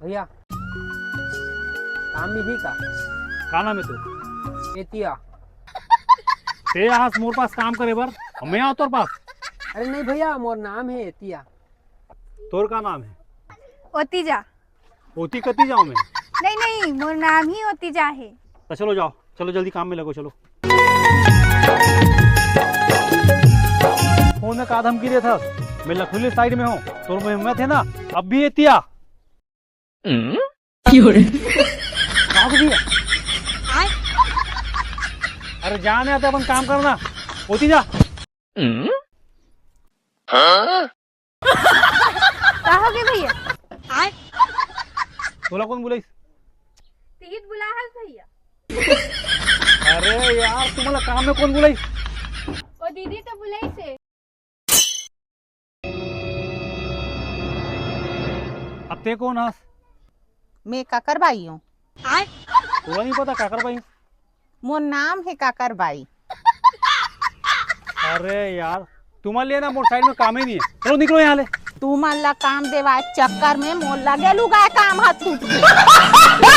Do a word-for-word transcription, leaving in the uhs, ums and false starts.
भैया, काम मिलही का? का नाम हे तोर? एतिया। ते आस मोर पास काम करे बर, अउ मैं आंव तोर पास। अरे नहीं भैया, मोर नाम हे एतिया। तोर का नाम हे? ओतिजा। ओती कती जांव मैं? नहीं, नहीं, मोर नाम ही ओतिजा हे। त चलो जाओ, चलो जल्दी काम में लगो, चलो। फोन में का धमकी देथस? मैं लखनऊ साइड में हंव, तोर में हिम्मत हे ना? अब भी एतिया। का हो गया? अरे जा ना, तो अपन काम करना, ओती जा। का हो गया भैया? तोला कोन बुलाइस? तिही त बुलाहस भैया। अरे यार, तुम्हारा काम में कोन बुलाइस? ओ दीदी तो बुलाइस हे। अब ते कोन हस? मैं काकर बाई हंव। तोला नहीं पता काकर बाई? मोर नाम हे काकर बाई। अरे यार, तुम्हारे लिए ना मोर साइड में काम ही नहीं है। चलो निकलो यहाँ ले। तुमन ला काम देवाय चक्कर में मोर लगे लुगाय काम हाथ छूट गे।